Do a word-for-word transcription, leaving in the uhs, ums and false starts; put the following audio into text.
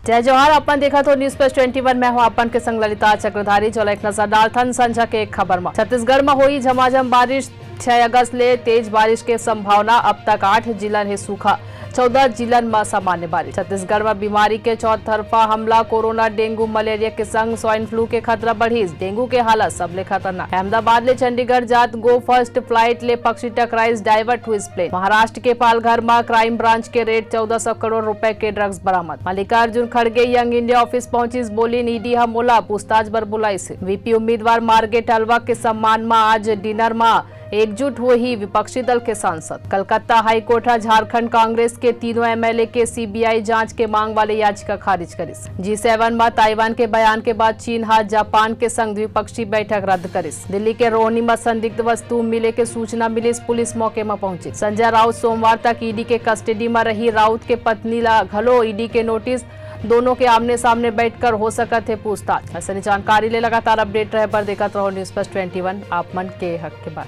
जय जोहार, अपन देखत हो News Plus twenty one, मैं हूं अपन के संग ललिता चक्रधारी। चलो एक नजर डालथन संझा के एक खबर म। छत्तीसगढ़ म होही झमाझम बारिश, छह अगस्त ले तेज बारिश के संभावना, अब तक आठ जिलन हे सूखा, चौदह जिलन म सामान्य बारिश। छत्तीसगढ़ म बीमारी के चौतरफा हमला, कोरोना, डेंगू, मलेरिया के संग स्वाइन फ्लू के खतरा बढ़िस, डेंगू के हालत सबले खतरनाक। अहमदाबाद ले चंडीगढ़ जात Go First flight ले पक्षी टकराइस, divert हुइस plane। महाराष्ट्र के पालघर म crime branch के रेड, चौदह सौ करोड़ रुपए के drugs बरामद। मल्लिकार्जुन खड़गे Young India office पहुंचिस, बोलिन, "ED ह मोला पूछताछ बर बुलाइस।" VP उम्मीदवार मारगे टलवा के सम्मान म आज dinner म एकजुट होही विपक्षी दल के सांसद। कलकत्ता हाईकोर्ट ह झारखंड कांग्रेस के तीनों MLA के CBI जांच के मांग वाले याचिका खारिज करिस। G seven म ताइवान के बयान के बाद चीन ह जापान के संग द्विपक्षीय बैठक रद्द करिस। दिल्ली के रोहिणी म संदिग्ध वस्तु मिले के सूचना मिलिस, पुलिस मौके म पहुंचिस। संजय राउत सोमवार तक ED के custody म रही। राउत के पत्नी ला घलो ED के नोटिस, दोनों के आमने सामने बैठकर हो सकत हे पूछताछ। अइसने जानकारी ले लगातार update रहे बर देखत रहो News Plus twenty one, आप मन के हक के बात।